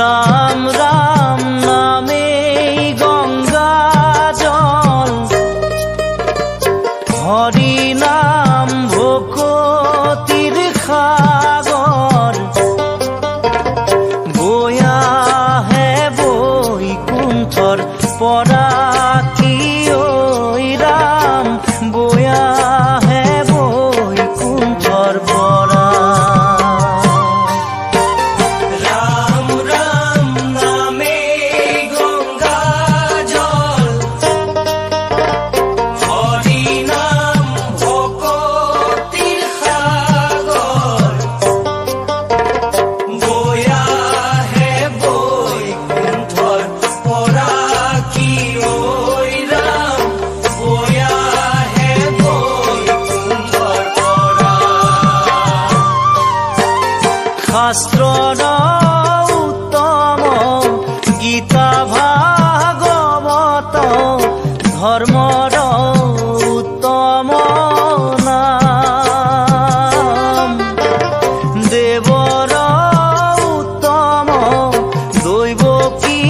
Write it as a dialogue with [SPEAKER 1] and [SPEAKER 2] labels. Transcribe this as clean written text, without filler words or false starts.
[SPEAKER 1] ৰাম ৰাম নামে গংগা জল, হৰি নাম ভকতিৰ সাগৰ, বয়া হে বৈকুণ্ঠৰ পৰা কি ঐ ৰাম, বয়া হে বৈকুণ্ঠৰ পৰা।
[SPEAKER 2] ৰাম ৰাম নামে গংগা জল, হৰি নাম ভকতিৰ সাগৰ, বয়া হে বৈকুণ্ঠৰ পৰা কি ঐ ৰাম, বয়া হে বৈকুণ্ঠৰ পৰা।
[SPEAKER 1] শাস্ত্ৰৰ উত্তম গীতা ভাগৱত, ধৰ্মৰ উত্তম নাম, দেৱৰ উত্তম দৈৱকী